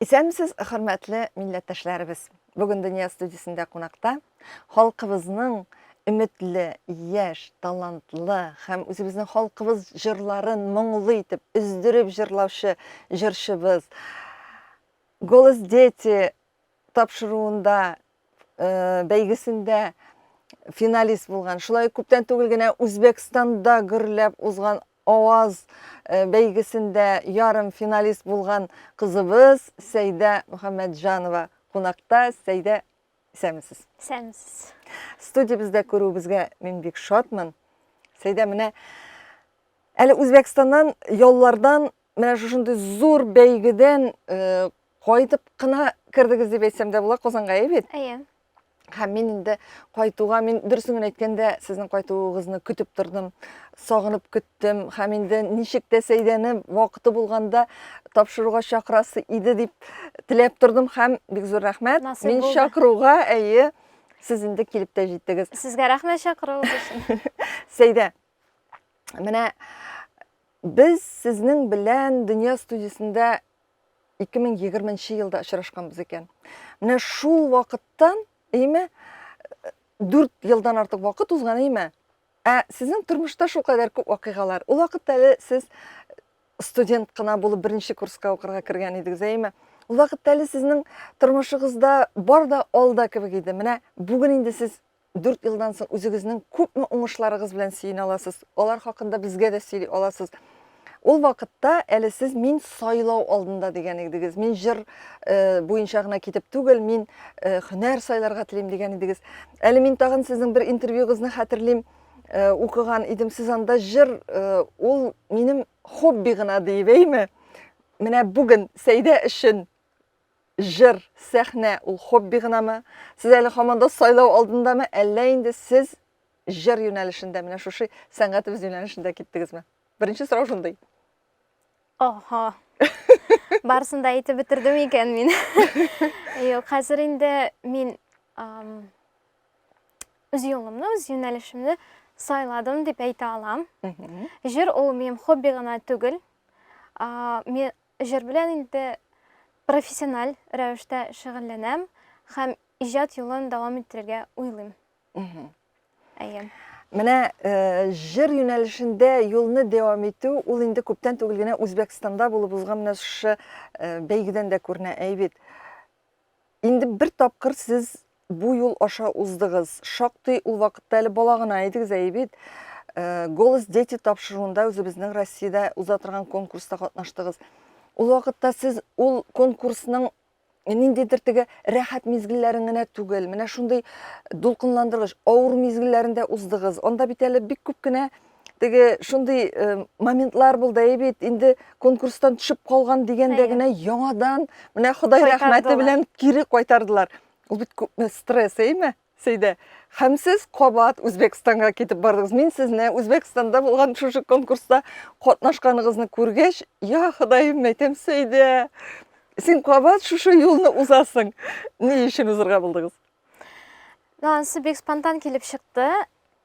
Исәнмесез, хөрмәтле милләттәшләребез! Бүген Дөнья студиясендә кунакта халкыбызның өметле, яшь, талантлы һәм үзебезнең халкыбыз җырларын моңлы итеп, өздереп җырлаучы җырчыбыз, Голос дети тапшыруында, э, бәйгесендә финалист булган, шулай ук күптән түгел генә Үзбәкстанда гөрләп узган Аваз э, бәйгесендә ярым финалист булган кызыбыз Сәйдә Мөхәммәтҗанова кунакта. Сәйдә, исәнмесез. Исәнмесез. Студиябездә күрүебезгә мин бик шатмын. Сәйдә, менә әле Үзбәкстаннан яллардан менә шушындый зур бәйгедән э, кайтып кына кердегез дип әйтсәм дә була Казанга, әйе бит? Әйе. Һәм мин инде кайтуга, мин дөресен генә әйткәндә, сезнең кайтуыгызны көтеп тордым, сагынып көттем. Һәм инде ничек тә Сәйдәне вакыты булганда тапшыруга чакырасы иде дип теләп тордым һәм бик зур рәхмәт. Насыйп Мин булды. чакыруга, әйе, сез инде килеп тә җиттегез. Сезгә рәхмәт чакыруыгыз өчен. Сәйдә, менә без сезнең белән Дөнья студиясендә 2020 елда очрашканбыз икән. Менә шул вакыттан, әйме, 4 елдан артык вакыт узган, әйме? Ә сезнең тормышта шулкадәр күп вакыйгалар. Ул вакытта әле сез студент кына булып беренче курска укырга кергән идегез, әйме? Ул вакытта әле сезнең тормышыгызда бар да алда кебек иде. Менә бүген инде сез 4 елдан соң үзегезнең күпме уңышларыгыз белән сөенә аласыз, алар хакында безгә дә сөйли аласыз. Ул вакытта әле сез мин сайлау алдында дигән идегез. Мин җыр э, буенча гына китеп түгел, мин э, һөнәр сайларга телим дигән идегез. Әле мин тагын сезнең бер интервьюгызны хәтерлим, э, укыган идем. Сез анда җыр э, ул минем хобби гына диеп, әйме? Менә бүген Сәйдә өчен Җыр, сәхнә ул хобби гынамы? Сез әле һаман да сайлау алдындамы, әллә инде сез җыр юнәлешендә, менә шушы сәнгатебез юнәлешендә киттегезме? Беренче сорау шундый. Ого. Барысын да әйтеп бетердем икән мин. Юк, хәзер инде мин үз юлымны, үз юнәлешемне сайладым дип әйтә алам. Җыр ул минем хобби гына түгел. Мин Җыр белән инде профессиональ рәвештә шөгыльләнәм һәм иҗат юлын дәвам иттерергә уйлыйм. Әйе. Менә э, җыр юнәлешендә юлны дәвам итү, ул инде күптән түгел генә Үзбәкстанда булып узган менә шушы э, бәйгедән дә күренә, әй бит. Инде бер тапкыр сез бу юл аша уздыгыз. Шактый ул вакытта әле бала гына идегез, әйе бит. Э, Голос дети тапшыруында үзебезнең Россиядә уза торган конкурста катнаштыгыз. Ул вакытта сез ул конкурсның ниндидер теге рәхәт мизгелләрен генә түгел, менә шундый дулкынландыргыч, авыр мизгелләрен дә уздыгыз. Анда бит әле бик күп кенә теге шундый э, моментлар булды, әйе бит, инде конкурстан төшеп калган дигәндә генә яңадан менә Ходай рәхмәте белән кире кайтардылар. Ул бит күпме стресс, әйеме? Сәйдә. Һәм сез кабат Үзбәкстанга китеп бардыгыз. Мин сезне Үзбәкстанда булган шушы конкурста катнашканыгызны күргәч, я Ходаем, әйтәм, Сәйдә, син кабат шушы юлны узасың. Ни өчен узырга булдыгыз? Ну, анысы бик спонтан килеп чыкты.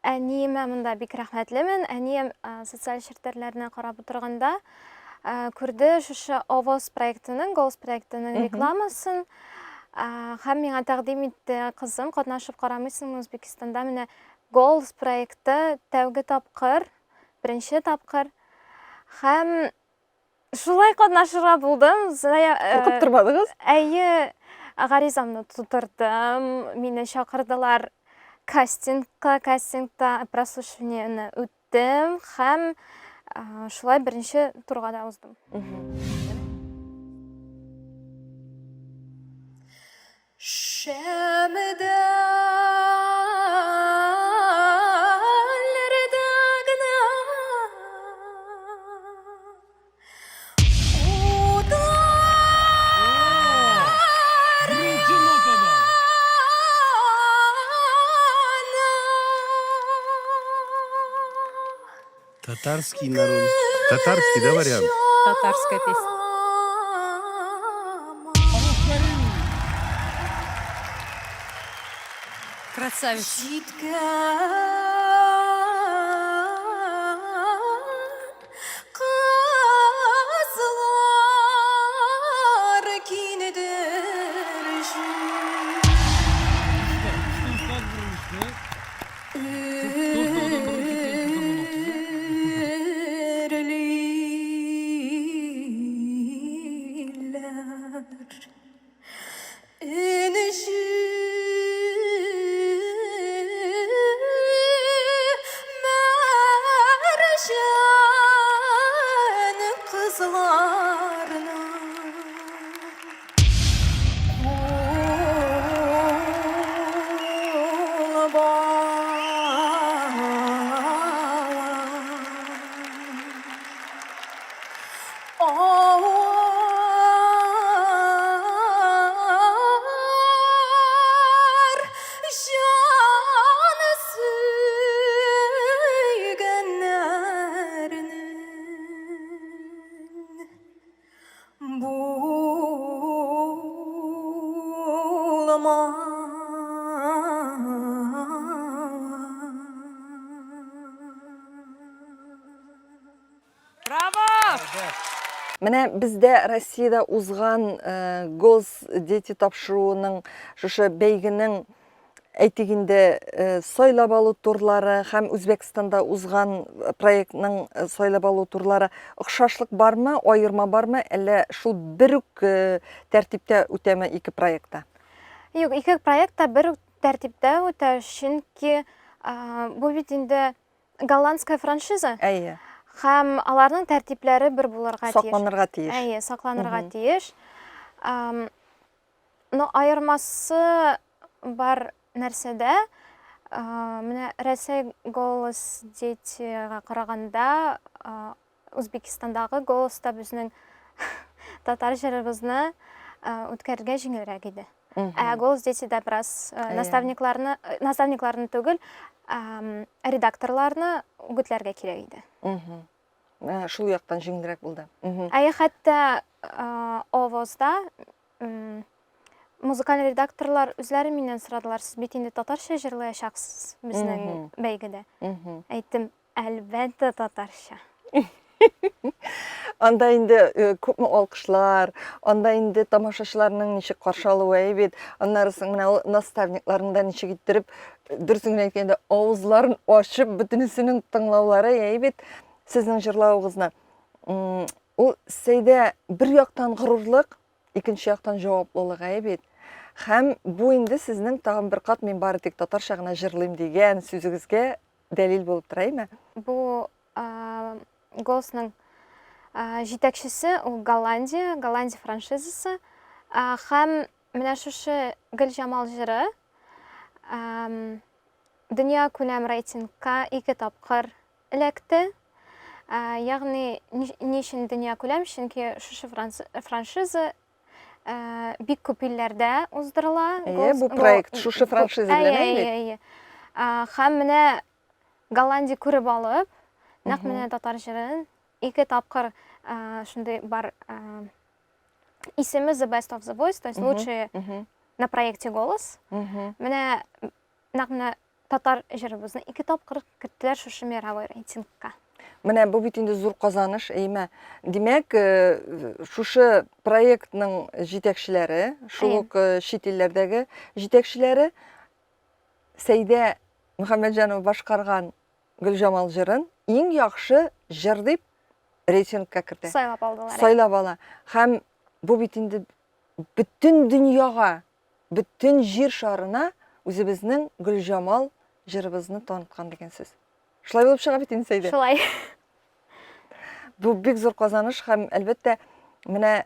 Әниемә монда бик рәхмәтлемен. Әнием социаль челтәрләрне карап утырганда күрде шушы Овоз проектының, Голос проектының рекламасын һәм миңа тәкъдим итте, кызым, катнашып карамыйсыңмы Үзбекстанда менә Голос проекты тәүге тапкыр, беренче тапкыр. Һәм Шулай катнашырга булдым. Зая, э, Куркып тормадыгыз? Әйе, гаризамны тутырдым. Мине чакырдылар кастингка, кастингта прослушиваниене үттем һәм э, шулай беренче турга да уздым. Шәмдәлләрдә генә утлар яна. Татарский народ. Татарский, да, вариант? Татарская песня. Красавица. Җиткән кызлар киенде. Менә бездә Россиядә узган э, Голос дети тапшыруының шушы бәйгенең әйтик инде э, сайлап алу турлары һәм Үзбәкстанда узган э, проектның сайлап алу турлары охшашлык бармы, аерма бармы, әллә шул бер үк тәртиптә үтәме ике проектта? Юк, ике проект та бер үк тәртиптә үтә, чөнки бу бит инде голландская франшиза. Әйе. Һәм аларның тәртипләре бер булырга тиеш. Сакланырга тиеш. Әйе, сакланырга тиеш. Но аермасы бар нәрсәдә, менә Рәсәй Голос дети-га караганда, Үзбекистандагы Голос-та безнең татар җырыбызны үткәрергә җиңелрәк иде. Ә Голос дети-да бераз наставникларны, наставникларны түгел, редакторларны үгетләргә кирәк иде. Шул яктан җиңелрәк булды. Әйе, хәтта Овозда музыкаль редакторлар үзләре миннән сорадылар, сез бит инде татарча җырлаячаксыз безнең бәйгедә. Әйттем, әлбәттә татарча. Анда инде э, күпме алкышлар, анда инде тамашачыларның ничек каршы алуы әй бит, аннары соң менә ул наставникларның да ничек иттереп, дөресен генә әйткәндә, авызларын ачып бөтенесенең тыңлаулары әй бит сезнең җырлавыгызны. Ул Сәйдә бер яктан горурлык, икенче яктан җаваплылык әй бит. Һәм бу инде сезнең тагын бер кат мин бары тик татарча гына җырлыйм дигән сүзегезгә дәлил булып тора, әйме? Бу Голсның җитәкчесе ул Голландия, Голландия франшизасы. Һәм менә шушы Гөлҗамал җыры дөнья күләм рейтингка ике тапкыр эләкте. Ягъни ни өчен дөнья күләм? Чөнки шушы франшиза бик күп илләрдә уздырыла. Әйе, бу проект шушы франшиза белән әйе бит. Әйе, Һәм менә Голландия күреп алып, нәкъ менә татар җырын ике тапкыр шундый бар исеме The Best of the Voice, то есть лучшие на проекте Голос. Менә нәкъ менә татар җырыбызны ике тапкыр керттеләр шушы мировой рейтингка. Менә бу бит инде зур казаныш, әйме. Димәк, э, шушы проектның җитәкчеләре, шул ук э, чит илләрдәге җитәкчеләре Сәйдә Мөхәммәтҗанова башкарган Гөлҗамал җырын иң яхшы җыр дип рейтингка кертә. Сайлап алдылар. Сайлап ала. Һәм бу бит инде бөтен дөньяга бөтен җир шарына үзебезнең Гөлҗамал җырыбызны таныткан дигән сүз. Шулай булып чыга бит инде Сәйдә. Шулай. Бу бик зур казаныш һәм әлбәттә менә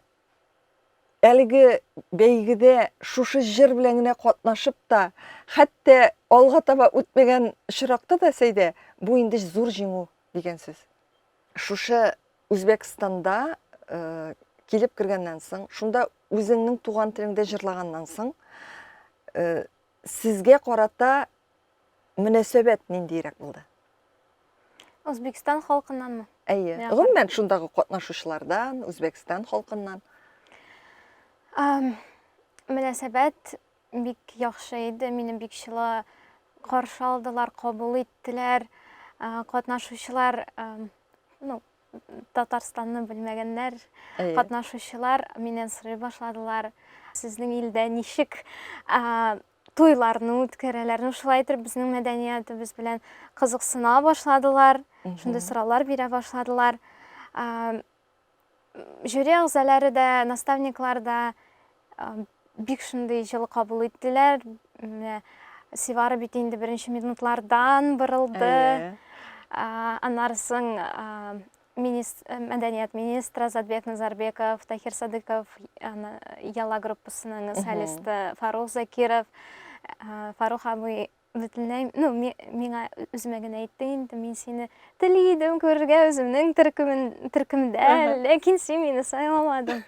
әлеге бәйгедә шушы җыр белән генә катнашып та, хәтта алга таба үтмәгән очракта да Сәйдә, бу инде зур җиңү дигән сүз. Шушы Үзбәкстанда э, килеп кергәннән соң, шунда үзеңнең туган телеңдә җырлаганнан соң, э, сезгә карата мөнәсәбәт ниндиерәк булды? Үзбәкстан халкыннанмы? Әйе. Гомумән, шундагы катнашучылардан, Үзбәкстан халкыннан. Мөнәсәбәт бик яхшы иде, мине бик җылы каршы алдылар, кабул иттеләр. Катнашучылар, ну, Татарстанны белмәгәннәр, катнашучылар миннән сорый башладылар, сезнең илдә ничек туйларны үткәрәләр. Ну, шулай итеп безнең мәдәниятебез белән кызыксына башладылар, шундый сораулар бирә башладылар. Жюри әгъзалары да, наставниклар да бик шундый җылы кабул иттеләр. Менә Сивара бит инде беренче минутлардан борылды. Аннары соң мәдәният министры Азатбек Назарбеков, Тахир Садыков, Яла группасының солисты Фарух Закиров, Фарух абый бөтенләй, ну, миңа үземә генә әйтте инде, мин сине тели идем күрергә үземнең төркемен, төркемдә, ләкин син мине сайламадың.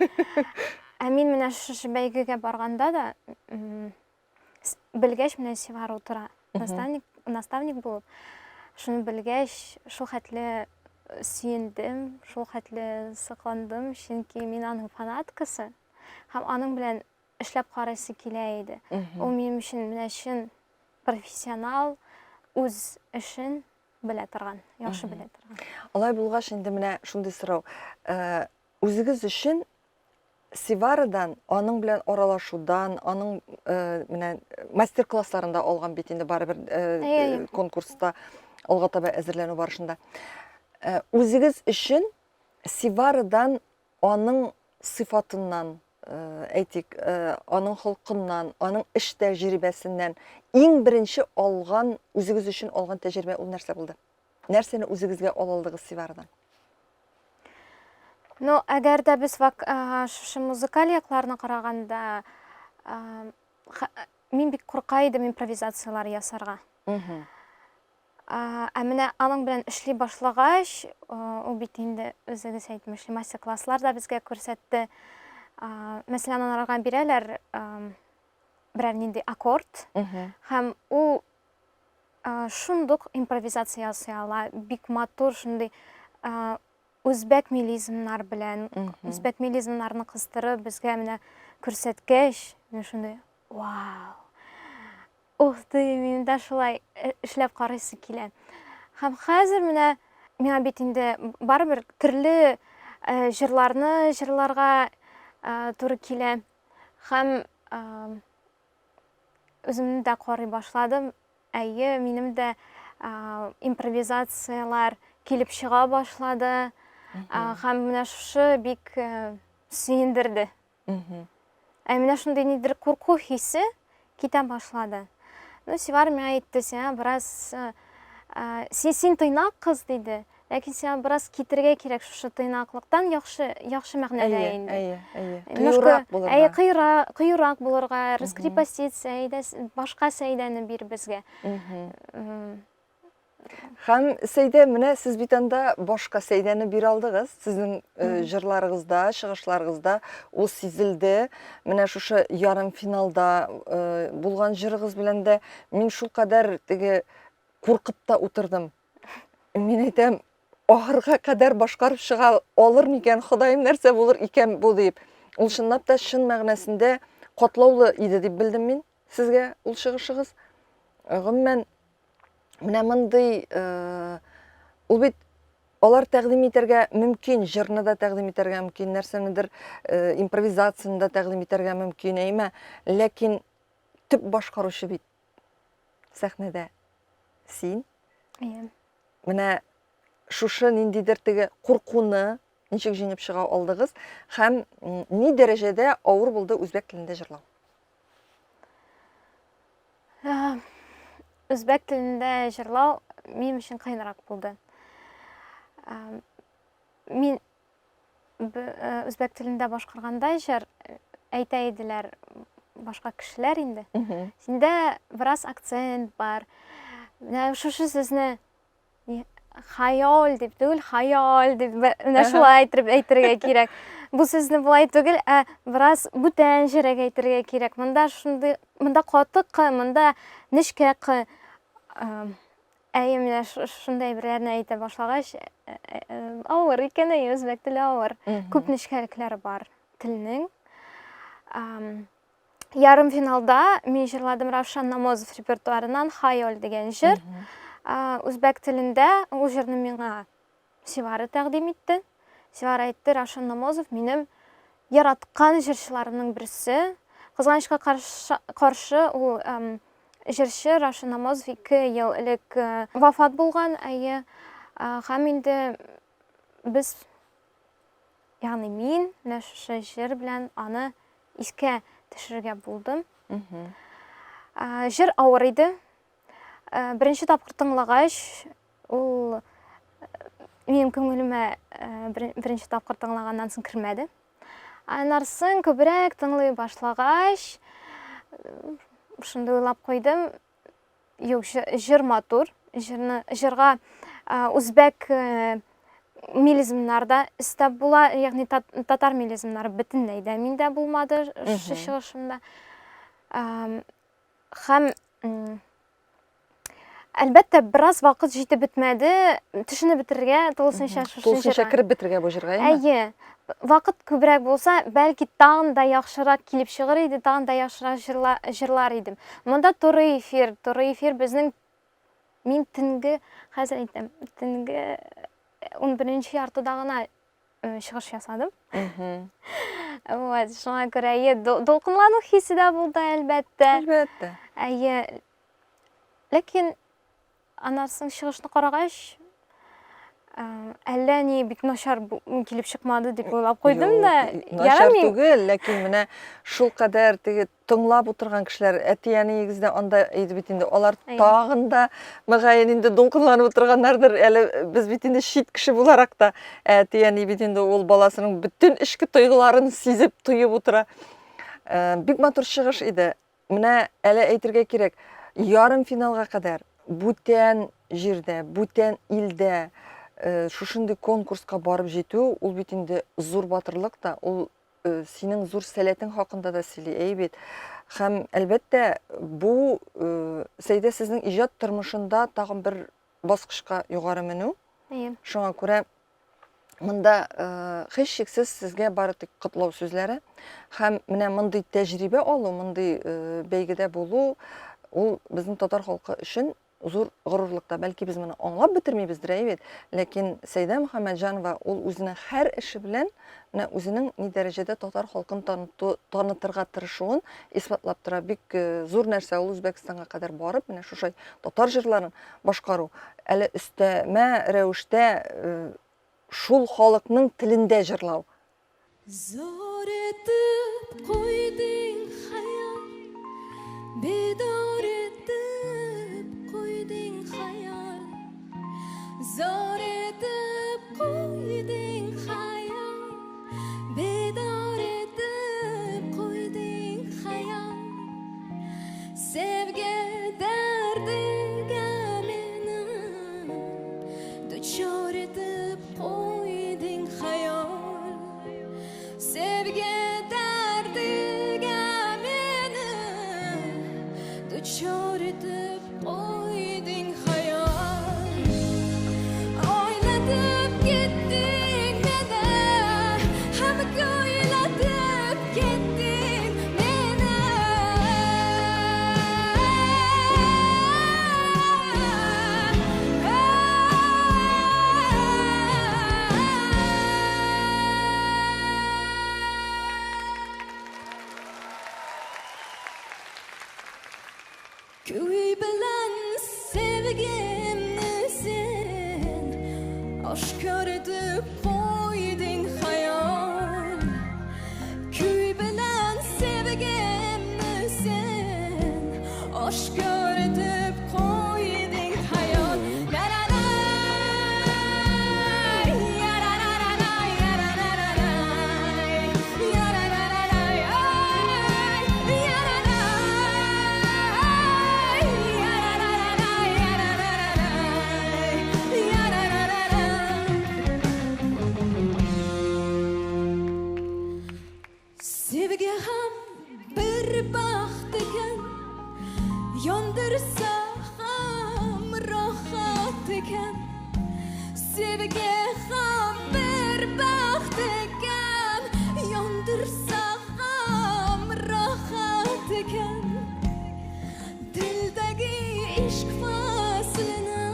Ә мин менә шушы бәйгегә барганда да, белгәч, менә Севар утыра, наставник, наставник булып, шуны белгәч, шул хәтле сөендем, шул хәтле сокландым, чөнки мин аның фанаткасы һәм аның белән эшләп карыйсы килә иде. Ул минем өчен менә чын профессионал, үз эшен белә торган, яхшы белә торган. Алай булгач инде менә шундый сорау. Э, Үзегез өчен Сиварадан, аның белән аралашудан, аның э, менә мастер-классларында алган бит инде барыбер э, конкурста алга таба әзерләнү барышында. Э, үзегез өчен Сиварадан аның сыйфатыннан, әйтик, аның холкыннан, аның эш тәҗрибәсеннән иң беренче алган, үзегез өчен алган тәҗрибә ул нәрсә булды? Нәрсәне үзегезгә ала алдыгыз Сиварадан? Ну, әгәр дә без вак, шушы музыкаль якларны караганда, мин бик курка идем импровизацияләр ясарга. Ә менә аның белән эшли башлагач, ул бит инде үзегез әйтмешли мастер-класслар да безгә күрсәтте. Мәсәлән, аларга бирәләр берәр нинди аккорд һәм ул шундук импровизация ясый ала, бик матур шундый үзбәк мелизмнар белән, үзбәк мелизмнарны кыстырып безгә менә күрсәткәч, мин шундый, вау! Ух ты, минем дә шулай э, эшләп карыйсы килә. Һәм хәзер менә миңа бит инде барыбер төрле э, җырларны җырларга э, туры килә. Һәм үземне дә карый башладым. Әйе, минем дә импровизацияләр килеп чыга башлады. Һәм менә шушы бик сөендерде. Ә менә шундый нидер курку хисе китә башлады. Ну, Сивар миңа әйтте, сиңа бераз син, син тыйнак кыз, диде. Ләкин сиңа бераз китергә кирәк шушы тыйнаклыктан яхшы, яхшы мәгънәдә Әйе, инде. әйе, әйе. Немножко, Кыюрак булырга. Әйе, кыюра, кыюрак булырга, раскрепоститься, әйдә, башка сәйдәне бир безгә. Һәм Сәйдә, менә сез бит анда башка Сәйдәне бирә алдыгыз. Сезнең э, җырларыгызда, чыгышларыгызда ул сизелде. Менә шушы ярым финалда э, булган җырыгыз белән дә мин шулкадәр теге куркып та утырдым. Мин әйтәм, ахырга кадәр башкарып чыга алыр микән, Ходаем нәрсә булыр икән бу дип. Ул чынлап та чын мәгънәсендә катлаулы иде дип белдем мин сезгә ул чыгышыгыз. Гомумән, менә мондый э, ул бит алар тәкъдим итәргә мөмкин, җырны да тәкъдим итәргә мөмкин, нәрсәнедер э, импровизацияне дә тәкъдим итәргә мөмкин, әйме? Ләкин төп башкаручы бит сәхнәдә син. Әйе. Менә шушы ниндидер теге куркуны ничек җиңеп чыга алдыгыз һәм ни дәрәҗәдә авыр булды үзбәк телендә җырлау? Үзбәк телендә җырлау минем өчен кыенрак булды. Мин үзбәк телендә башкарганда җыр әйтә иделәр башка кешеләр инде. Синдә бераз акцент бар. Менә шушы сүзне Хайол дип түгел, хайол дип менә шулай итеп әйтергә кирәк. Бу сүзне болай түгел, ә бераз бүтән җирәк әйтергә кирәк. Монда шундый, монда каты к, монда нечкә к. Әйе, менә шундый әйберләрне әйтә башлагач, э, э, э, авыр икән, әйе, үзбәк теле авыр. Күп нечкәлекләре бар телнең. Ярым финалда мин җырладым Равшан Намозов репертуарыннан Хайол дигән җыр. Үзбәк телендә ул җырны миңа Сивара тәкъдим итте. Сивара әйтте, Равшан Намозов минем яраткан җырчыларымның берсе. Кызганычка каршы, каршы ул җырчы Равшан Намозов 2 ел элек э, вафат булган, әйе. Һәм инде без Ягъни мин менә шушы җыр белән аны искә төшерергә булдым. Җыр авыр иде. Беренче тапкыр тыңлагач, ул минем күңелемә беренче тапкыр тыңлаганнан соң кермәде. Аннан соң күбрәк тыңлый башлагач, шундый уйлап куйдым, Юк, җыр матур. Җырны җырга үзбәк мелизмнар да өстәп була, ягъни татар мелизмнары бөтенләй дә миндә булмады шушы чыгышымда. Һәм әлбәттә, бераз вакыт җитеп бетмәде, төшенеп бетерергә тулысынча шушы Тулысынча кереп бетерергә бу җырга, әйеме? Әйе. Вакыт күбрәк булса, бәлки тагын да яхшырак килеп чыгыр иде, тагын да яхшырак җырла, җырлар идем. Монда туры эфир, туры эфир безнең мин төнге, хәзер әйтәм, төнге 11 яртыда гына чыгыш ясадым. Вот, шуңа күрә әйе, дулкынлану хисе дә булды, әлбәттә. Әлбәттә. Әйе. Ләкин аннан соң чыгышны карагач, әллә ни бик начар килеп чыкмады дип уйлап куйдым да. Начар түгел, ләкин менә шул кадәр теге тыңлап утырган кешеләр, әти-әниегез дә анда иде бит инде, алар тагын да мөгаен инде дулкынланып утырганнардыр. Әле без бит инде чит кеше буларак та, әти-әни бит инде ул баласының бөтен эчке тойгыларын сизеп, тоеп утыра. Бик матур чыгыш иде. Менә әле әйтергә кирәк, ярым финалга кадәр бүтән җирдә, бүтән илдә шушындый конкурска барып җитү, ул бит инде зур батырлык та, ул синең зур сәләтең хакында да сөйли, әй бит. Һәм, әлбәттә, бу Сәйдә сезнең иҗат тормышында тагын бер баскычка югары менү. Әйе. Шуңа күрә монда һичшиксез сезгә бары тик котлау сүзләре һәм менә мондый тәҗрибә алу, мондый бәйгедә булу, ул безнең татар халкы өчен зур горурлык та. Бәлки без моны аңлап бетермибездер, әйе бит? Ләкин Сәйдә Мөхәммәтҗанова ул үзенең һәр эше белән менә үзенең ни дәрәҗәдә татар халкын таныту, танытырга тырышуын исбатлап тора. Бик э, зур нәрсә ул Үзбәкстанга кадәр барып, менә шушай татар җырларын башкару. Әле өстәмә рәвештә э, шул халыкның телендә җырлау. Зор итеп куйдың хаял, Бедор итеп куйдың хаял. Зор итеп куйдың хаял, Бедор итеп куйдың хаял. Sevgi derdiga meni Duchor etib qo'yding xayol Sevgi dardiga meni Duchor etib qo'yding xayol O'ylatib ketding meni Ham kuylatib ketding meni Kuy bilan sevgimni sen oshkor etib qo'yding xayol Kuy bilan sevgimni sen oshkor etib qo'yding xayol Sevgi ham bir baxt ekan Yondirsa ham rohat ekan Sevgi ham bir baxt ekan Yondirsa ham rohat ekan Dildagi ishq faslini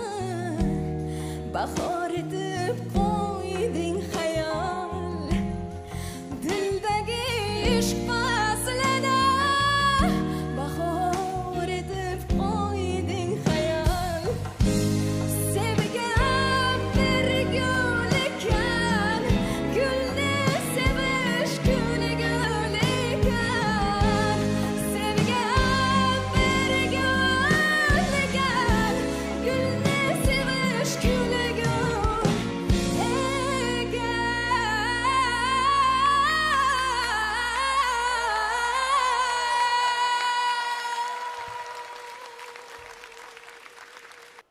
Bahor etib qo'yding xayol Dildagi ishq faslini Bahor etib qo'yding xayol Sevgim bir gul ekan Gulni sevish guli gul ekan Sevgim bir gul ekan Gulni sevish guli gul ekan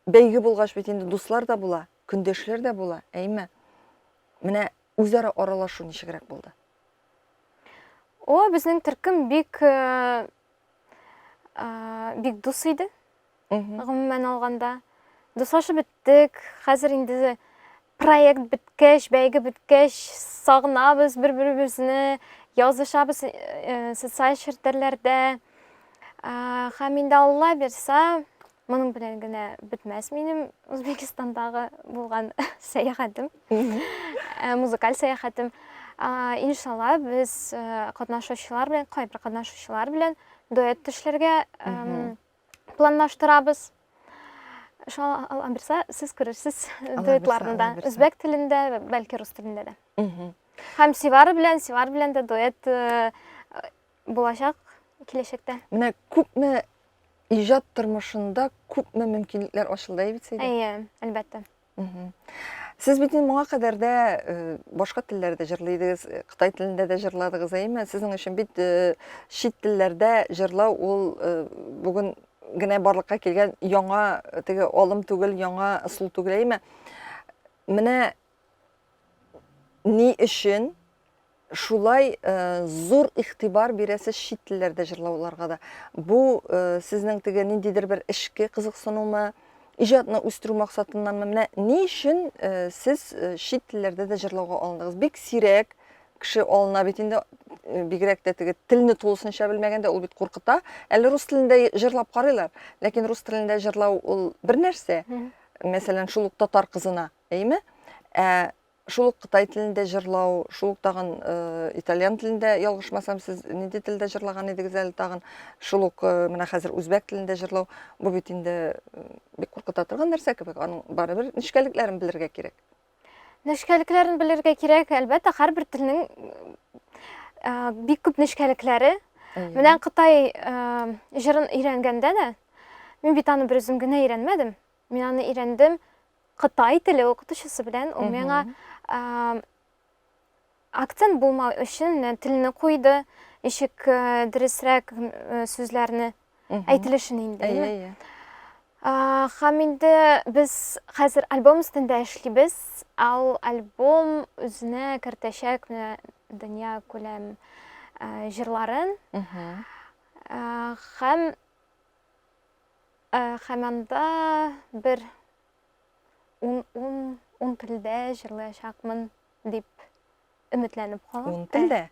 Бәйге булгач бит инде дуслар да була, көндәшләр дә була, әйме? Менә үзара аралашу ничегрәк булды? О, безнең төркем бик бик дус иде. Гомумән алганда. Дуслашып беттек. Хәзер инде проект беткәч, бәйге беткәч, сагынабыз бер-беребезне, язышабыз социаль челтәрләрдә. Һәм инде Алла бирсә, Моның белән генә бетмәс минем Үзбәкстандагы булган сәяхәтем, э, музыкаль сәяхәтем. Иншалла, без э, катнашучылар белән, кайбер катнашучылар белән дуэт төшләргә планлаштырабыз. Иншалла, Алла бирсә, сез күрерсез дуэтларны да. Үзбәк телендә, бәлки рус телендә дә. Һәм Сивар белән, Сивар белән дә дуэт э, булачак киләчәктә. Менә күпме иҗат тормышында күпме мөмкинлекләр ачылды, әй бит Сәйдә? Әйе, әлбәттә. Сез бит инде моңа кадәр дә э, башка телләрдә җырлый идегез, э, кытай телендә дә җырладыгыз, әйеме? Сезнең өчен бит э, чит телләрдә җырлау ул бүген генә барлыкка килгән яңа теге алым түгел, яңа ысул түгел, әйеме? Менә ни өчен шулай э, зур игътибар бирәсез чит телләрдә җырлауларга да? Бу э, сезнең теге ниндидер бер эчке кызыксынумы, иҗатны үстерү максатыннанмы? Менә ни өчен э, сез э, чит телләрдә дә җырлауга алындыгыз? Бик сирәк кеше алына бит инде, э, бигрәк тә теге телне тулысынча белмәгәндә ул бит куркыта. Әле рус телендә җырлап карыйлар, ләкин рус телендә җырлау ул бер нәрсә. Мәсәлән, шул ук татар кызына Әйеме? Ә шул ук кытай телендә җырлау, шул ук тагын э, итальян телендә ялгышмасам, сез нинди телдә җырлаган идегез әле тагын? Шул ук э, менә хәзер үзбәк телендә җырлау, бу бит инде э, бик куркыта торган нәрсә кебек. Аның барыбер нечкәлекләрен белергә кирәк. Нечкәлекләрен белергә кирәк, әлбәттә, һәрбер телнең э, бик күп нечкәлекләре. Менә кытай э, җырын өйрәнгәндә дә, мин бит аны берүзем генә өйрәнмәдем. Мин аны өйрәндем кытай теле укытучысы белән. Ул миңа акцент булмау өчен телне куйды, ничек дөресрәк сүзләрне әйтелешен инде. Әйе, әйе. Һәм инде без хәзер альбом өстендә эшлибез. Ал альбом үзенә кертәчәк менә дөнья күләм җырларын. Һәм Һәм анда бер ун, ун, ун телдә җырлаячакмын дип өметләнеп калам. Ун телдә?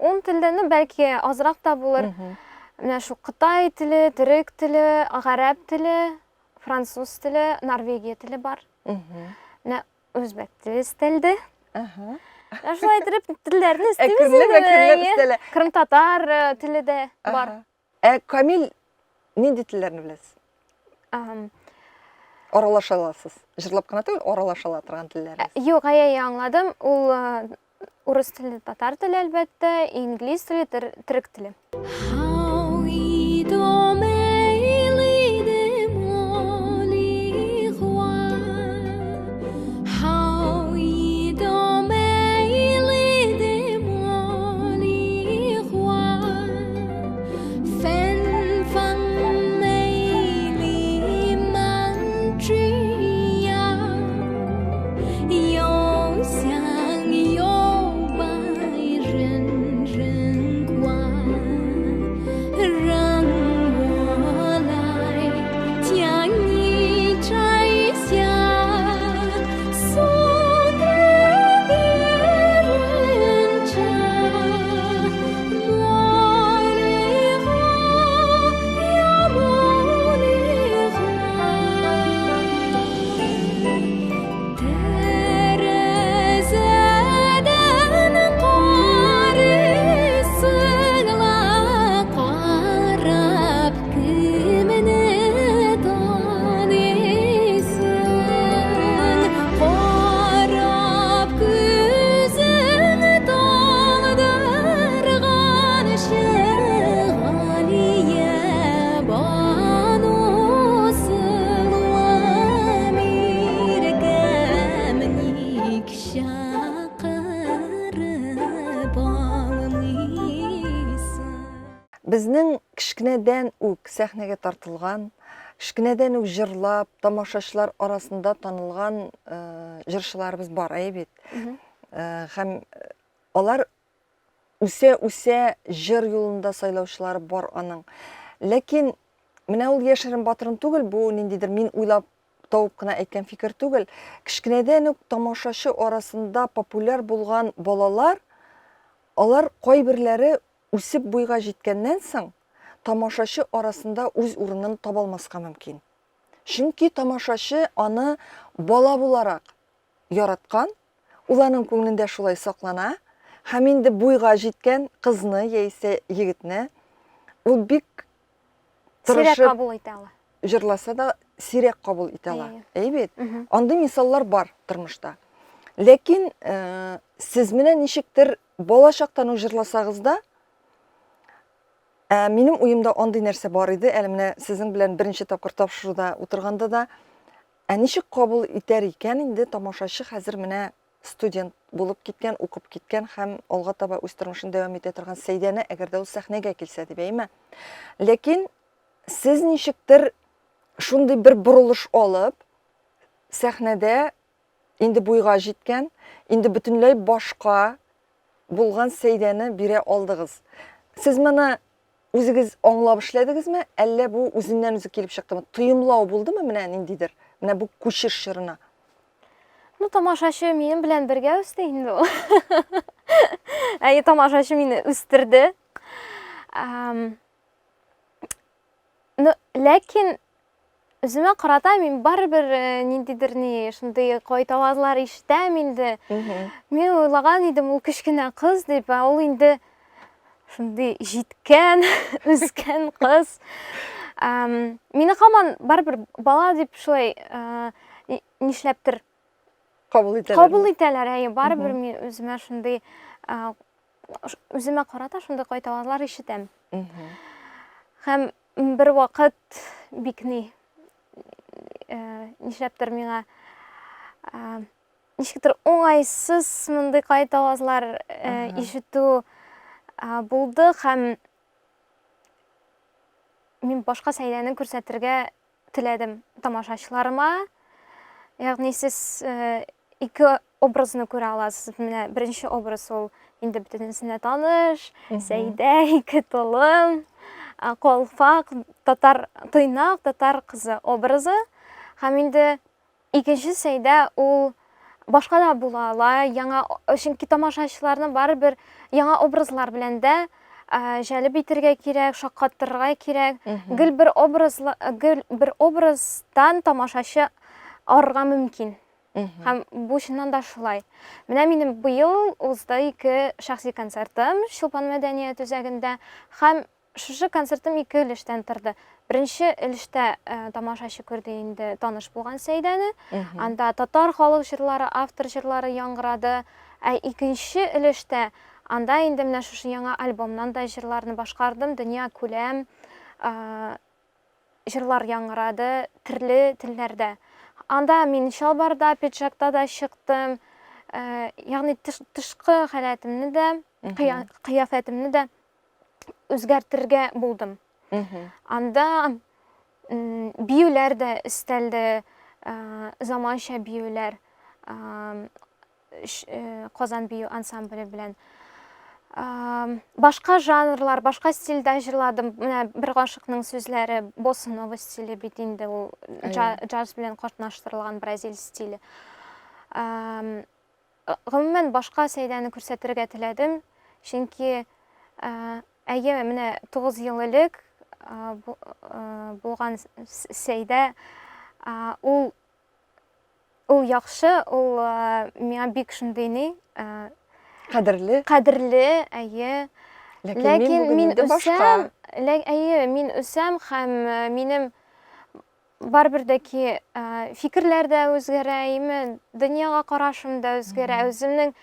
Ун телдә, ну, бәлки азрак та булыр. Менә шул кытай теле, төрек теле, гарәп теле, француз теле, норвегия теле бар. Менә үзбәк теле өстәлде. Ага. Ә шулай итеп телләрне өстибез Әкренләп, әкренләп өстәлә. Кырымтатар э, теле дә бар. Ә Камил нинди телләрне беләсез? Аралаша аласыз. Җырлап кына түгел, аралаша ала торган телләр. Э, юк, әйе, әйе, аңладым. Ул э, урыс теле, татар теле, әлбәттә, инглиз теле, төрек теле. Безнең кечкенәдән үк сәхнәгә тартылган, кечкенәдән үк җырлап, тамашачылар арасында танылган э, җырчыларыбыз бар, әйе бит. Э, һәм э, алар үсә-үсә җыр юлында сайлаучылары бар аның. Ләкин менә ул яшерен батырын түгел, бу ниндидер мин уйлап табып кына әйткән фикер түгел. Кечкенәдән үк тамашачы арасында популяр булган балалар, алар кайберләре үсеп буйга җиткәннән соң, тамашачы арасында үз урынын таба алмаска мөмкин. Чөнки тамашачы аны бала буларак яраткан, ул аның күңелендә шулай саклана һәм инде буйга җиткән кызны яисә егетне ул бик тырышып сирәк кабул итә ала. Җырласа да сирәк кабул итә ала. Әй бит. Андый мисаллар бар тормышта. Ләкин э, сез менә ничектер бала чактан ук җырласагыз да, ә, минем уемда андый нәрсә бар иде. Әле менә сезнең белән беренче тапкыр тапшыруда утырганда да, ә ничек кабул итәр икән инде тамашачы хәзер менә студент булып киткән, укып киткән һәм алга таба үз тормышын дәвам итә торган Сәйдәне, әгәр дә ул сәхнәгә килсә дип, әйме? Ләкин сез ничектер шундый бер борылыш алып, сәхнәдә инде буйга җиткән, инде бөтенләй башка булган Сәйдәне бирә алдыгыз. Сез моны үзегез аңлап эшләдегезме, әллә бу үзеннән-үзе килеп чыктымы? Тоемлау булдымы менә ниндидер, менә бу күчеш чорына? Ну, тамашачы минем белән бергә үсте инде ул. Әйе, тамашачы мине үстерде. Ну, ләкин үземә карата мин барыбер э, ниндидер ни шундый кайтавазлар ишетәм инде. Мин уйлаган идем, ул кечкенә кыз дип, ә ул инде шундый җиткән, үскән кыз. Мине һаман барыбер бала дип шулай э, нишләптер кабул итәләр. Кабул итәләр, әйе, барыбер мин үземә шундый э, үземә карата шундый кайтавазлар ишетәм. Һәм бер вакыт бик ни, э, нишләптер миңа э, ничектер уңайсыз мондый кайтавазлар э, ишетү э, булды һәм мин башка Сәйдәне күрсәтергә теләдем тамашачыларыма. Ягъни сез э, ике образны күрә аласыз. Менә беренче образ ул инде бөтенесенә таныш. Сәйдә, ике толым, калфак, татар тыйнак, татар кызы образы. Һәм инде икенче Сәйдә ул башка да була ала, яңа, чөнки тамашачыларны барыбер яңа образлар белән дә җәлеп итергә кирәк, шаккатырырга кирәк. Гел бер образ, гел бер образдан тамашачы арырга мөмкин. Һәм бу чыннан да шулай. Менә минем быел узды ике шәхси концертым Чулпан мәдәният үзәгендә һәм шушы концертым ике өлештән торды. Беренче өлештә э, тамашачы күрде инде таныш булган Сәйдәне. Анда татар халык җырлары, автор җырлары яңгырады. Ә икенче өлештә анда инде менә шушы яңа альбомнан да җырларны башкардым. Дөнья күләм э, җырлар яңгырады төрле телләрдә. Анда мин чалбарда, пиджакта да чыктым. Э, ягъни тышкы халәтемне дә, кыяфәтемне дә үзгәртергә булдым. Анда биюләр дә өстәлде, э, заманча биюләр. Э, Э, Казан бию ансамбле белән. Башка жанрлар, башка стильдә җырладым. Менә бер гашыкның сүзләре босса нова стиле бит инде ул джаз белән катнаштырылган бразил стиле. Гомумән башка Сәйдәне күрсәтергә теләдем, чөнки э, әйе, менә 9 ел элек э, булган Сәйдә ул Ул яхшы, ул миңа бик шундый ни. Кадерле. Кадерле, әйе. Ләкин мин үсәм, әйе, мин үсәм һәм минем барыбер дә ки фикерләр дә үзгәрә, әйеме, дөньяга карашым да үзгәрә, үземнең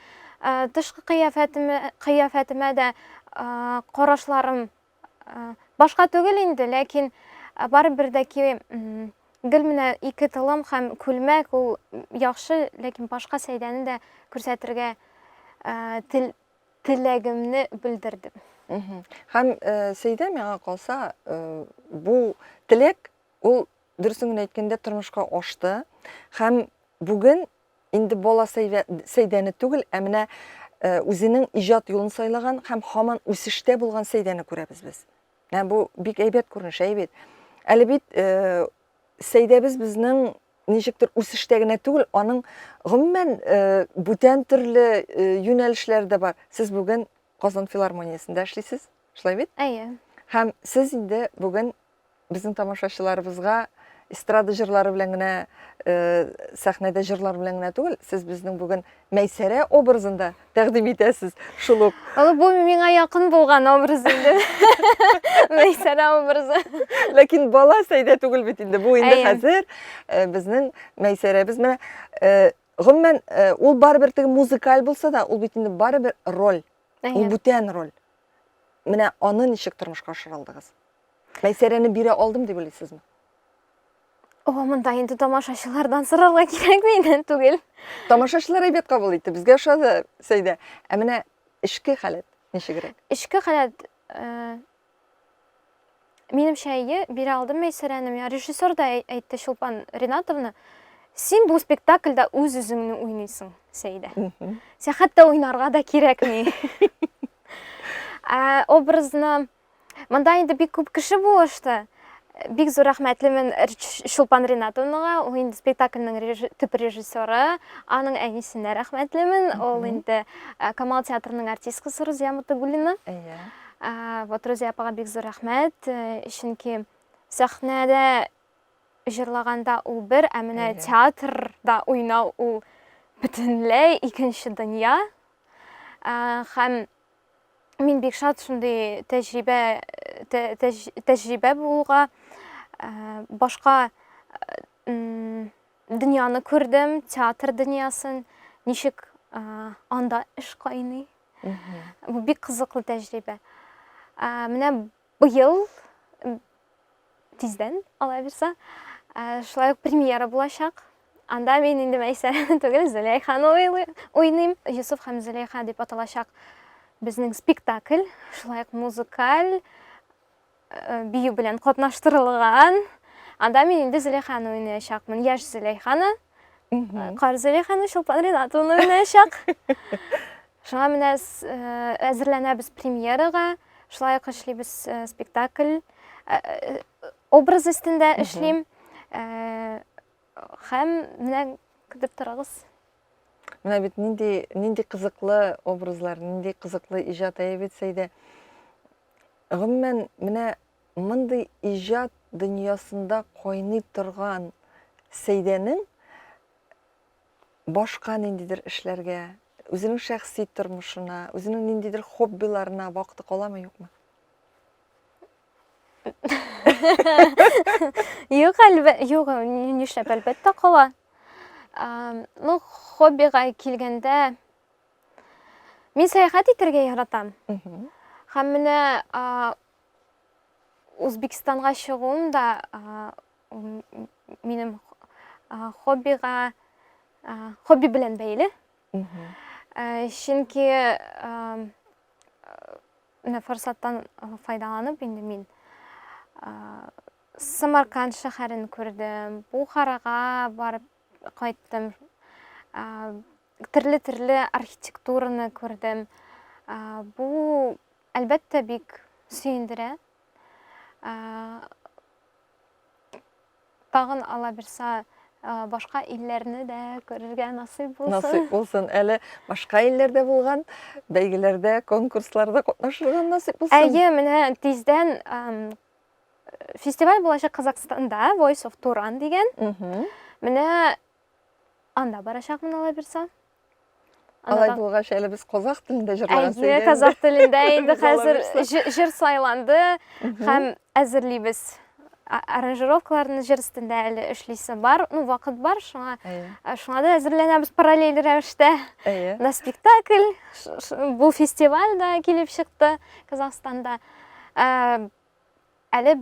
тышкы кыяфәтемә, кыяфәтемә дә карашларым Башка түгел инде, ләкин барыбер дә ки гел менә ике толым һәм күлмәк ул яхшы, ләкин башка Сәйдәне дә күрсәтергә тел теләгемне белдердем. Һәм Сәйдә миңа калса, бу теләк ул дөресен генә әйткәндә тормышка ашты. Һәм бүген Инде бала Сәйдәне түгел, ә менә э, үзенең иҗат юлын сайлаган һәм һаман үсештә булган Сәйдәне күрәбез без. Менә бу бик әйбәт күренеш, әй бит. Әле бит э, Сәйдәбез безнең ничектер үсештә генә түгел, аның гомумән э, бүтән төрле юнәлешләре дә бар. Сез бүген Казан филармониясендә эшлисез, шулай бит? Әйе. Һәм сез инде бүген безнең тамашачыларыбызга эстрада җырлары белән генә, сәхнәдә җырлар белән генә түгел, сез безнең бүген Мәйсәрә образын да тәкъдим итәсез шул ук. Ул бу миңа якын булган образ инде. Мәйсәрә образы. Ләкин бала Сәйдә түгел бит инде. Бу инде хәзер безнең Мәйсәрәбез. Менә гомумән ул барыбер теге музыкаль булса да, ул бит инде барыбер роль. Ул бүтән роль. Менә аны ничек тормышка ашыра алдыгыз? Мәйсәрәне бирә алдым дип уйлыйсызмы? О, монда инде тамашачылардан сорарга кирәк миннән түгел. Тамашачылар әйбәт кабул итте, безгә ошады, Сәйдә. Ә менә эчке халәт ничегрәк? Эчке халәт, э, минемчә, әйе, бирә алдым Мәйсәрәне. Миңа режиссер да әйтте, Чулпан Ринатовна, син бу спектакльдә үз-үзеңне уйныйсың, Сәйдә. Син хәтта уйнарга да кирәкми. Ә образны Монда инде бик күп кеше булышты. Бик зур рәхмәтлемен Чулпан Ринатовнага, ул инде спектакльнең төп режиссеры. Аның әнисенә рәхмәтлемен, ул инде э, Камал театрының артисткасы Рузия Мотыгуллина. Әйе. Э, вот Рузия апага бик зур рәхмәт, э, чөнки сәхнәдә җырлаганда ул бер, ә менә театрда уйнау ул бөтенләй икенче дөнья. Һәм Мин бик шат шундый тәҗрибә тәҗрибә булуга. Башка дөньяны күрдем, театр дөньясын, ничек анда эш кайный. Бу бик кызыклы тәҗрибә. Менә быел Тиздән, Алла бирса, шулай ук премьера булачак. Анда мин инде Мәйсәрәне түгел, Зөләйханы уйныйм. Йосыф һәм Зөләйха дип аталачак безнең спектакль, шулай ук музыкаль бию белән катнаштырылган. Анда мин инде Зөләйханы уйнаячакмын. Яшь Зөләйханы, кар Зөләйханы, Чулпан Ринатовна уйнаячак. Шуңа менә әзерләнәбез премьерага, шулай ук эшлибез спектакль, образ өстендә эшлим. Һәм менә көтеп торыгыз. Менә бит нинди, нинди кызыклы образлар, нинди кызыклы иҗат әйе бит, Сәйдә. Гомумән, менә мондый иҗат дөньясында кайный торган Сәйдәнең башка ниндидер эшләргә, үзенең шәхси тормышына, үзенең ниндидер хоббиларына вакыты каламы, юкмы? Юк, әлбә, юк, нишләп, әлбәттә кала. Ну, хоббига килгәндә, мин сәяхәт итәргә яратам. Һәм менә Узбекистанга чыгуым да минем хоббига хобби белән бәйле. Чөнки менә форсаттан файдаланып инде мин Самарканд шәһәрен күрдем, Бухарага барып кайттым. Төрле-төрле архитектураны күрдем. Бу, әлбәттә, бик сөендерә. Тагын Алла бирса, башка илләрне дә күрергә насыйп булсын. Насыйп булсын. Әле башка илләрдә булган бәйгеләрдә, конкурсларда катнашырга насыйп булсын. Әйе, менә тиздән фестиваль булачак Казахстанда, Voice of Turan дигән. Менә анда барачакмын, Алла бирса. Алай булгач, әле без казах телендә җырлаган Әйе, казах телендә инде хәзер җыр сайланды һәм әзерлибез. Аранжировкаларны җыр өстендә әле эшлисе бар. Ну, вакыт бар, шуңа шуңа да әзерләнәбез параллель рәвештә. На спектакль, бу фестиваль дә килеп чыкты Казахстанда. Әле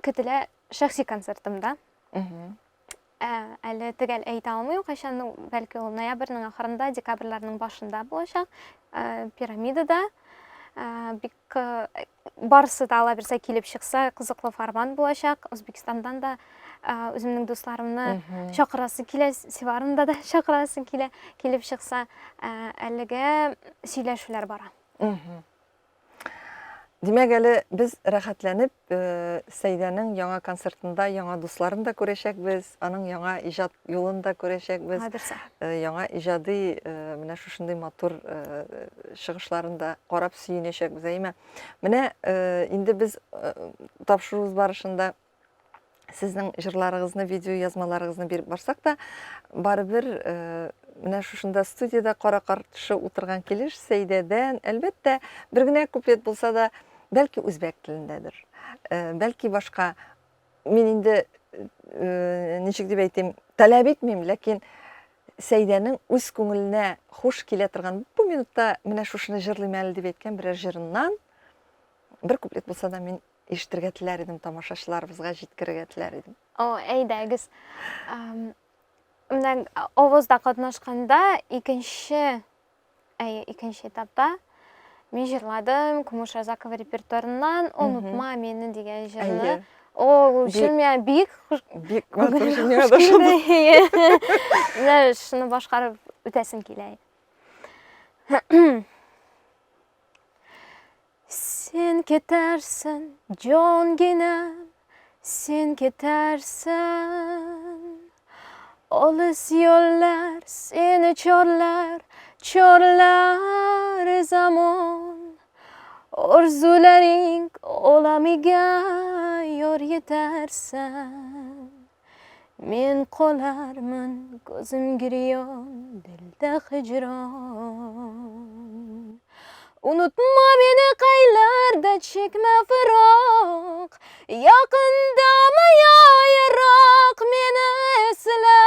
көтелә шәхси концертым да. Ә, әле төгәл әйтә алмыйм, кайчан, ну, бәлки ул ноябрьнең ахырында, декабрьләрнең башында булачак. Ә, пирамидада. Ә, бик э, барысы да ала бирсә килеп чыкса, кызыклы формат булачак. Үзбекстаннан да ә, үземнең дусларымны чакырасы килә, Сиварында да чакырасы килә, килеп чыкса, ә, әлегә сөйләшүләр бара. Димәк, әле без рәхәтләнеп э, Сәйдәнең яңа концертында яңа дусларын да күрәчәкбез, аның яңа иҗат юлын да күрәчәкбез. Э, яңа иҗади э, менә шушындый матур чыгышларын да карап сөенәчәкбез, әйме? Менә инде без тапшыруыбыз барышында Сезнең җырларыгызны, видео язмаларыгызны биреп барсак та, барыбер э, менә шушында студиядә кара-каршы утырган килеш Сәйдәдән, әлбәттә, бер генә куплет булса да, бәлки үзбәк телендәдер, э, бәлки башка. Мин инде э, ничек дип әйтим, таләп итмим, ләкин Сәйдәнең үз күңеленә хуш килә торган бу минутта менә шушыны җырлыйм әле дип әйткән берәр җырыннан бер куплет булса да мин ишетергә теләр идем, тамашачыларыбызга җиткерергә теләр идем. О, әйдәгез. Менә авызда катнашканда икенче, әйе, икенче этапта мин җырладым Кумуш Разакова репертуарыннан Онытма мине дигән җырны. О, ул җыр миңа бик хуш бик матур җыр миңа да шуны. Менә шуны башкарып үтәсем килә. Син кетәрсең, җангинәм, син кетәрсең. Олыс юллар сине чорлар, чорлар замон. Орзуларың олamiga yor yetersen. Мин калармын, күзем гирьян, дилдә хиҗран. Унутма мине кайларда чикмә фирак, Якындамы я ерак мине эслә.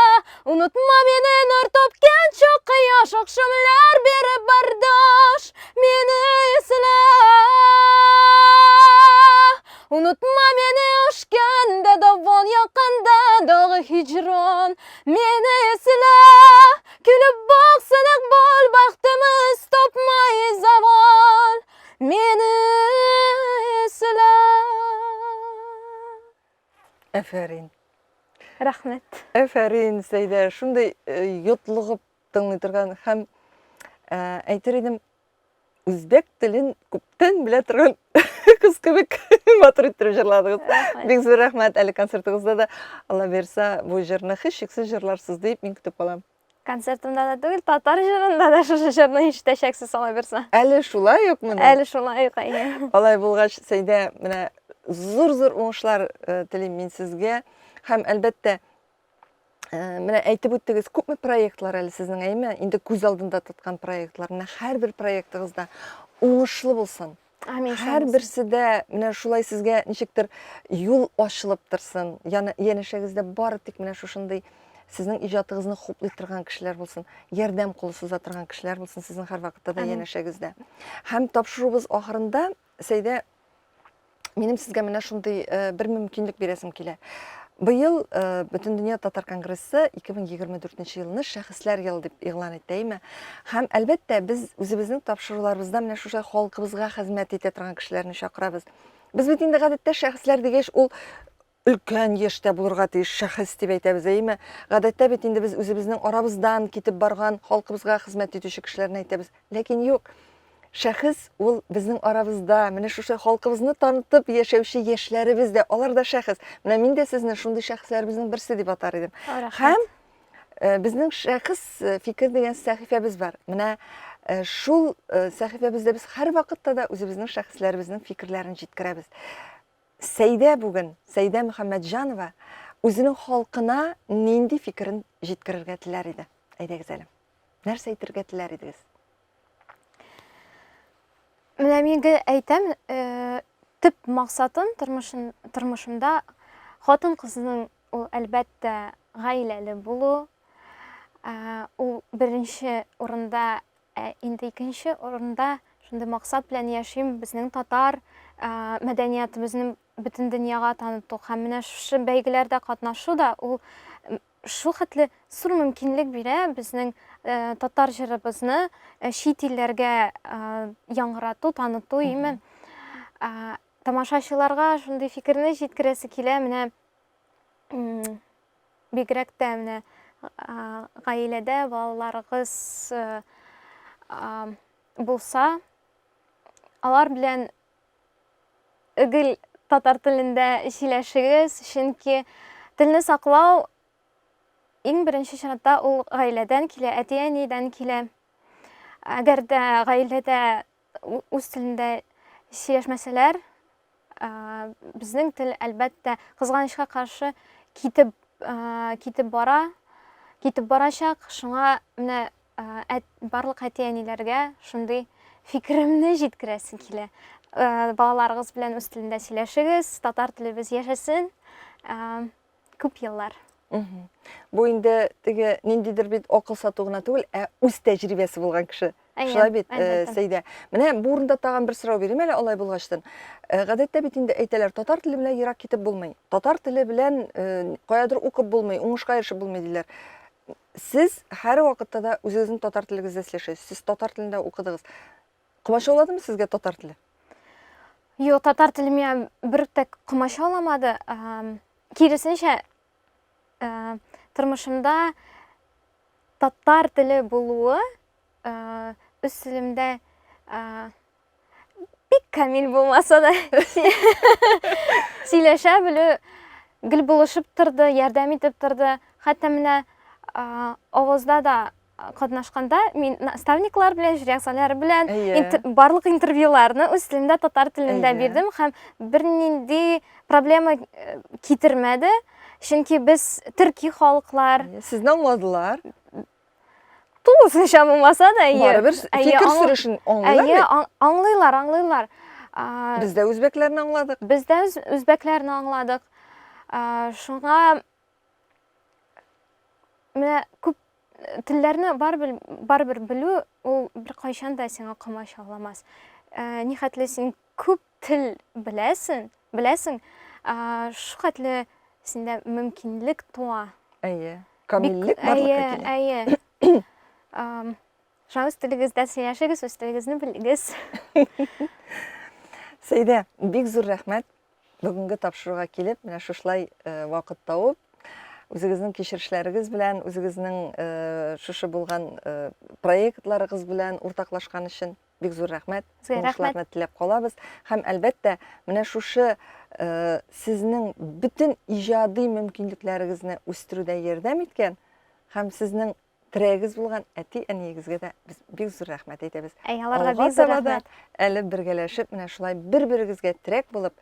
Унутма мине нур топкән чак кояш, Акшамлар биреп бардаш, мине эслә. Унутма мине өшкәндә, давон якында, дагы һиҗран. Мине эслә, көлеп бак, сынык бул, бәхтемез тапмай завал. Мине эслә. Әфәрин. Рәхмәт. Әфәрин, Сәйдә, шундый э, йотлыгып тыңлый торган һәм э, әйтер идем, үзбәк телен күптән белә торган кыз кебек матур иттереп җырладыгыз. Бик зур рәхмәт. Әле концертыгызда да Алла бирса бу җырны һичшиксез җырларсыз дип мин көтеп калам. Концертымда да түгел, татар җырында да шушы җырны ишетәчәксез, Алла бирса. Әле шулай укмыни? Әле шулай ук, әйе. Алай булгач, Сәйдә, менә зур-зур уңышлар э, телим мин сезгә. Һәм әлбәттә, Э, менә әйтеп үттегез, күпме проектлар әле сезнең, әйеме? Инде күз алдында тоткан проектлар. Менә һәрбер проектыгыз да уңышлы булсын. Амин. Һәрберсе дә менә шулай сезгә ничектер юл ачылып торсын. Яны янәшәгездә бары тик менә шушындый сезнең иҗатыгызны хуплый торган кешеләр булсын, ярдәм кулы суза торган кешеләр булсын сезнең һәрвакытта да янәшәгездә. Һәм тапшыруыбыз ахырында Сәйдә минем сезгә менә шундый э, бер мөмкинлек бирәсем килә. Быел э, Бөтендөнья татар конгрессы 2024 елны шәхесләр елы дип игълан итте, әйме? Һәм әлбәттә, без үзебезнең тапшыруларыбызда менә шушы халкыбызга хезмәт итә торган кешеләрне чакырабыз. Без бит инде гадәттә шәхесләр дигәч, ул өлкән яшьтә булырга тиеш шәхес дип әйтәбез, әйеме? Гадәттә бит инде без үзебезнең арабыздан китеп барган халкыбызга хезмәт итүче кешеләрне әйтәбез. Ләкин юк. Шәхес ул безнең арабызда, менә шушы халкыбызны танытып яшәүче яшьләребез дә, алар да шәхес. Менә мин дә сезне шундый шәхесләребезнең берсе дип атар идем. Һәм э, безнең шәхес э, фикер дигән сәхифәбез бар. Менә э, шул сәхифәбездә без һәрвакытта да үзебезнең шәхесләребезнең фикерләрен җиткерәбез. Сәйдә бүген, Сәйдә Мөхәммәтҗанова үзенең халкына нинди фикерен җиткерергә теләр иде? Әйдәгез әле. Нәрсә әйтергә теләр идегез? Менә мин гел әйтәм, э, төп максатым тормышым, тормышымда хатын-кызның ул әлбәттә гаиләле булу, э, ул беренче урында Ә инде икенче урында шундый максат белән яшим, безнең татар мәдәниятыбызны бөтен дөньяга таныту һәм менә шушы бәйгеләрдә катнашу да ул шул хәтле зур мөмкинлек бирә безнең татар җырыбызны чит илләргә яңгырату, таныту име. Тамашачыларга шундый фикерне җиткерәсе килә, менә Бигрәк тә менә гаиләдә балаларыгыз булса, алар белән гел татар телендә сөйләшегез, чөнки телне саклау иң беренче чиратта ул гаиләдән килә, әти-әнидән килә. Әгәр дә гаиләдә үз телендә сөйләшмәсәләр, Безнең тел, әлбәттә, кызганычка каршы китеп китеп бара, китеп барачак. Шуңа менә барлык әти-әниләргә шундый фикеремне җиткерәсе килә. Балаларыгыз белән үз телендә сөйләшегез, татар телебез яшәсен. Күп еллар. Бу инде теге ниндидер бит акыл сату гына түгел, ә үз тәҗрибәсе булган кеше. Шулай бит, э, Сәйдә. Менә бу урында тагын бер сорау бирим әле алай булгачтын. Э, гадәттә бит инде әйтәләр, татар теле белән ерак китеп булмый. Татар теле белән э, каядыр укып булмый, уңышка ирешеп булмый диләр. Сез һәр вакытта да үзегезнең татар телегездә сөйләшәсез. Сез татар телендә укыдыгыз. Комачауладымы сезгә татар теле? Юк, татар теле миңа бер тә комачауламады. Киресенчә, тормышымда татар теле булуы үз телемдә бик камил булмаса да сөйләшә белү гел булышып торды, ярдәм итеп торды. Хәтта менә авызда да катнашканда мин наставниклар белән, жюри әгъзалары белән барлык интервьюларны үз телемдә, татар телендә бирдем һәм бернинди проблема э, китермәде. Чөнки без төрки халыклар. Сезне аңладылар. Тулысынча булмаса да, әйе. Барыбер фикер сүрешен аңлыйлар Әйе, аңлыйлар, аңлыйлар. Без дә үзбәкләрне аңладык. Без дә үзбәкләрне аңладык. Шуңа менә күп э, телләрне барыбер барыбер белү ул беркайчан да сиңа комачауламас. Э, нихәтле син күп тел беләсең, беләсең, э, шулхәтле синдә мөмкинлек туа. Әйе. Камиллек барлыкка килә. Әйе, әйе. Шуңа үз телегездә сөйләшегез, үз телегезне белегез. Сәйдә, бик зур рәхмәт. Бүгенге тапшыруга килеп, менә шушылай э, вакыт табып, үзегезнең кичерешләрегез белән, үзегезнең э, шушы булган э, проектларыгыз белән уртаклашкан өчен бик зур рәхмәт. Уңышларны теләп калабыз. Һәм әлбәттә, менә шушы сезнең бөтен иҗади мөмкинлекләрегезне үстерүдә ярдәм иткән һәм сезнең терәгегез булган әти-әниегезгә дә без бик зур рәхмәт әйтәбез. Әй, аларга бик зур рәхмәт. Әле бергәләшеп, менә шулай бер-берегезгә терәк булып,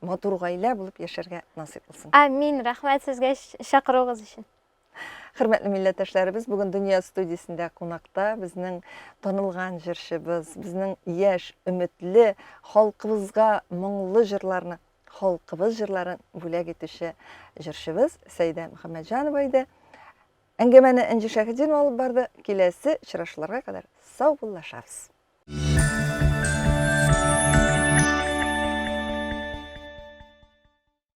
матур гаилә булып яшәргә насыйп булсын. Амин, рәхмәт сезгә чакыруыгыз өчен. Хөрмәтле милләттәшләребез, бүген Дөнья студиясендә кунакта безнең танылган җырчыбыз, безнең яшь, өметле, халкыбызга моңлы җырларны, халкыбыз җырларын бүләк итүче җырчыбыз Сәйдә Мөхәммәтҗанова иде. Әңгәмәне Энҗе Шәһетдинова алып барды. Киләсе очрашуларга кадәр саубуллашабыз.